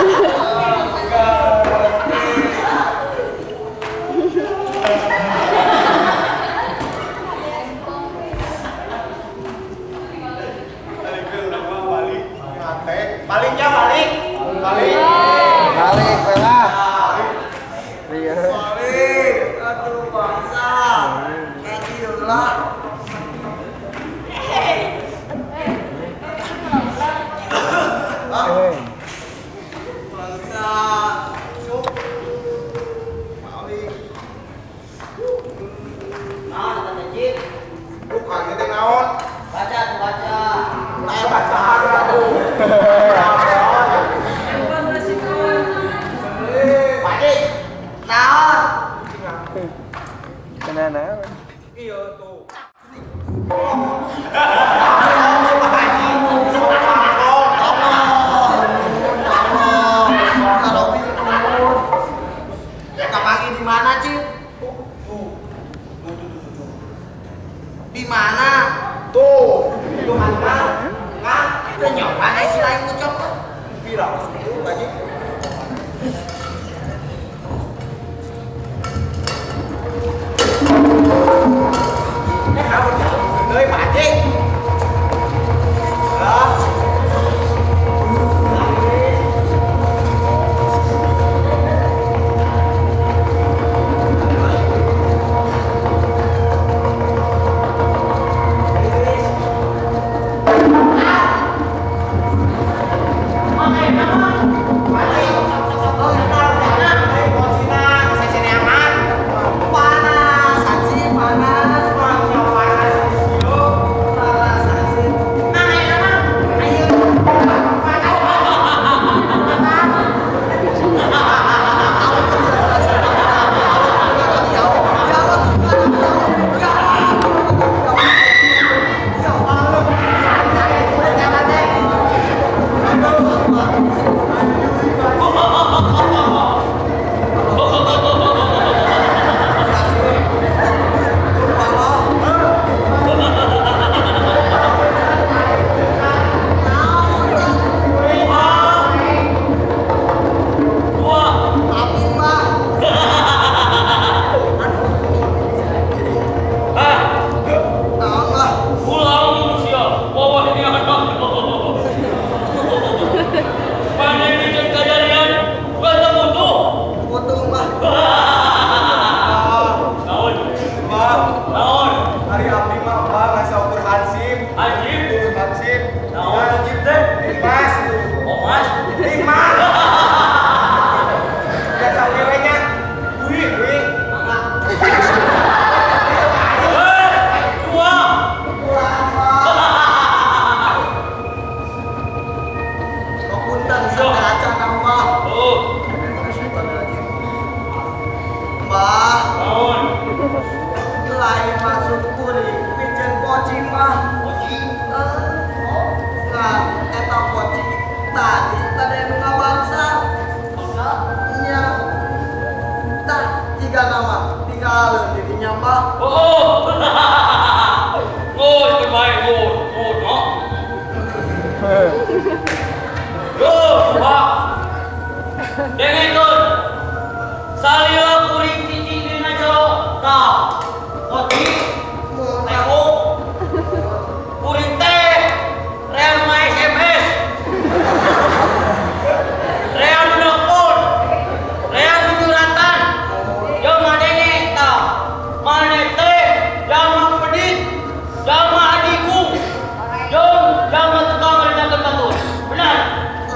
Speaker 9: Baliknya balik, balik,
Speaker 4: balik, lah. Iya.
Speaker 9: Balik, aduh bangsa, kecil lah. Bangsa, balik.
Speaker 3: Nah, kata Cik.
Speaker 9: Bukan kita naon.
Speaker 3: Baca tuh baca.
Speaker 9: Baca aku.
Speaker 3: Naon?
Speaker 4: Kenapa?
Speaker 9: Iya tuh.
Speaker 3: Kapangi di mana, Cik? Di mana?
Speaker 9: Tuh, itu mana?
Speaker 3: Nggak, itu nyoba sih lain ngucap.
Speaker 9: Viral, itu lagi.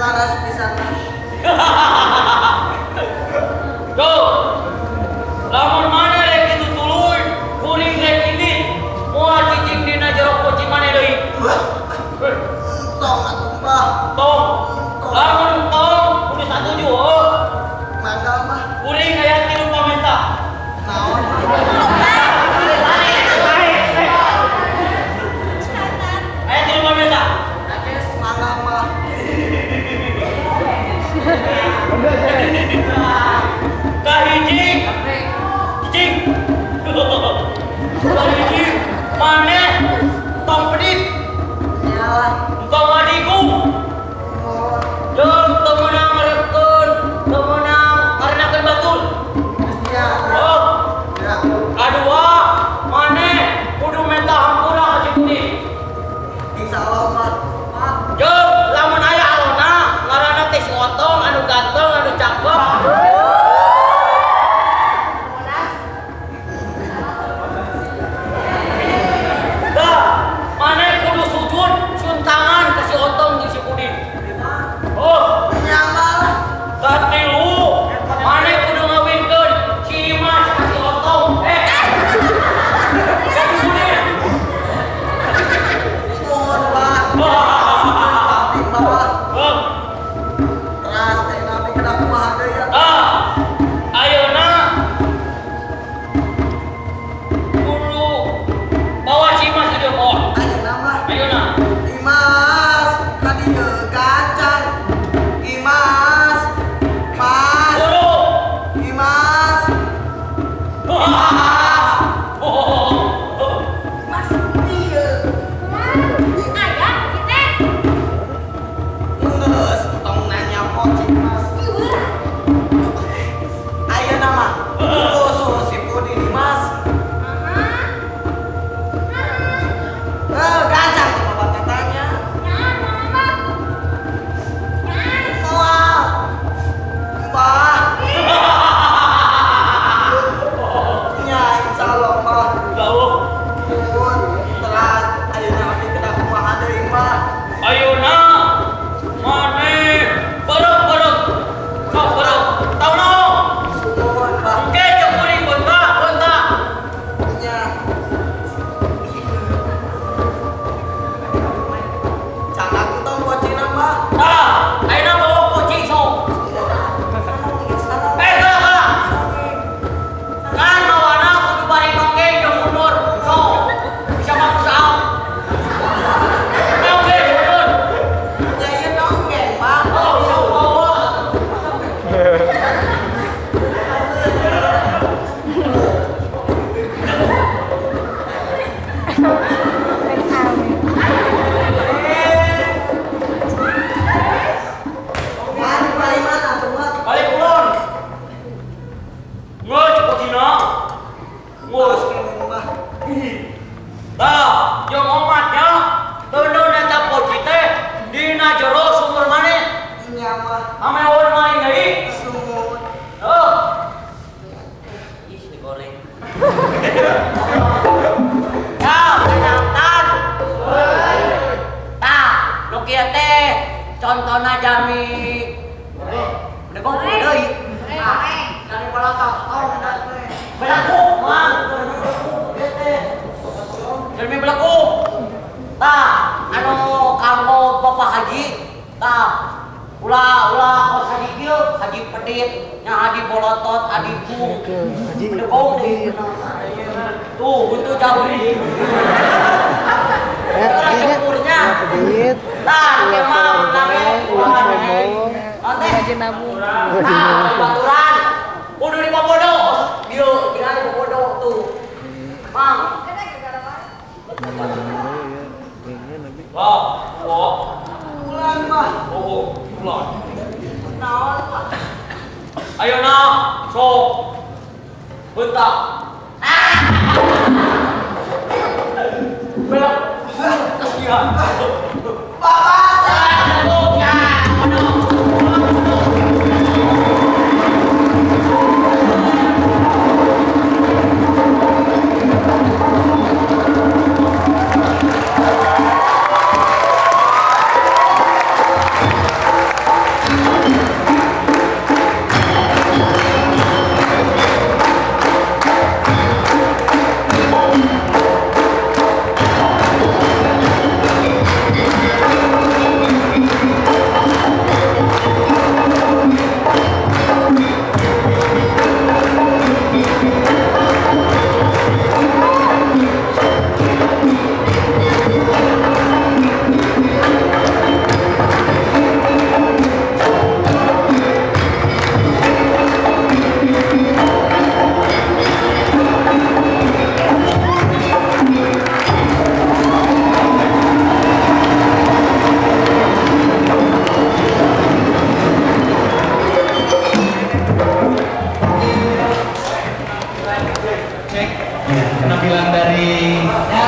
Speaker 3: Laras pisan. Kahiji. Cicing. Kahiji maneh tong pedit. Entong adiku. Jeung teu meunang ngarekeun, teu meunang ngarenakeun batur. Oh. Kadua, maneh kudu minta hampura ka si Putih.
Speaker 7: Insyaallah, Pak.
Speaker 3: Jeung lamun aya alona ngaranna teh si Otong anu ganteng anu cakep. Dah, maneh kudu sujud suntangan ka si Otong jeung si Pudin. Oh,
Speaker 7: nyaman.
Speaker 3: Katilu, maneh kudu ngawinkeun si Imas ka si Otong. Ka si Pudin.
Speaker 7: Mohon, Pak. Abdi mah. Teras teh abdi kena kumaha deui ya.
Speaker 3: Ah, ayeuna kudu bawa si Imas ka dieu bawa.
Speaker 7: Ayeuna mah.
Speaker 3: Ayeuna.
Speaker 7: Imas ka dieu gancang. Imas. Mas.
Speaker 3: Kudu.
Speaker 7: Imas.
Speaker 3: Oh.
Speaker 7: Mas ieu.
Speaker 5: Aya kita.
Speaker 7: Geus tong nanya poci Mas. Ayeuna mah susu si Pudin Mas. Gancang tuh bapak tetanya. Moal. Mbah. Nya insyaallah mah.
Speaker 3: Insyaallah.
Speaker 7: Nuhun teras ayeuna abdi kena kumaha deui mah.
Speaker 3: Ayeuna maneh bareng-bareng. Sok bareng. Tau naon?
Speaker 7: Nuhun Mbah.
Speaker 3: Engke jeung kuring bentak, bentak.
Speaker 7: Nya. Canak entong pocina mah.
Speaker 3: Tah, ayeuna bawa poci sok. Kalah, kalah. Kan mawana kudu bari nonggeng jeung mundur. Sok. Bisa maksa. Nonggeng mundur.
Speaker 7: Ya ieu nonggeng, Pak.
Speaker 3: Oh, bisa bawa.
Speaker 7: Balik balik mana tuh, Pak?
Speaker 3: Balik kulon. Geus pocina. Geus.
Speaker 7: Mbah.
Speaker 3: Tah, jeung omatnya teundeun eta poci teh dina jero sumur maneh.
Speaker 7: Nya mah.
Speaker 3: Ame eueun maling deui.
Speaker 7: Sumur.
Speaker 3: Tuh. Ih, digoreng. Ya, penangtan. Tah, nu kieu teh contona jami. Bedegong deui.
Speaker 7: Dari balotok tong
Speaker 3: Belakuk, Mang. Jalmi belakuk. Tah, anu kanggo Bapak Haji, tah ulah ulah kos haji kieu, haji pedit, nya haji bolotot, haji bung.
Speaker 8: Haji
Speaker 3: Bedegong deui. Tuh, buntu jauh deui.
Speaker 8: Ya,
Speaker 3: Ulah
Speaker 8: ini
Speaker 3: cukurnya.
Speaker 8: pedit.
Speaker 3: Tah,
Speaker 8: Ulah
Speaker 3: kieu mah
Speaker 8: goreng, ulah sombong.
Speaker 3: Nanti
Speaker 2: Rajin nabung.
Speaker 3: Tah, baturan. Kudu dipabodo. Dieu, kira dipabodo tuh. Mang. Wah, wah.
Speaker 7: Ulang mah.
Speaker 3: Oh, ulang.
Speaker 7: Naon, Pak?
Speaker 3: Ayo nak, sok. Bentak. Belak. Iya.
Speaker 7: Bapak.
Speaker 3: Ya, aduh.
Speaker 9: Thank
Speaker 10: Penampilan dari
Speaker 3: Ya,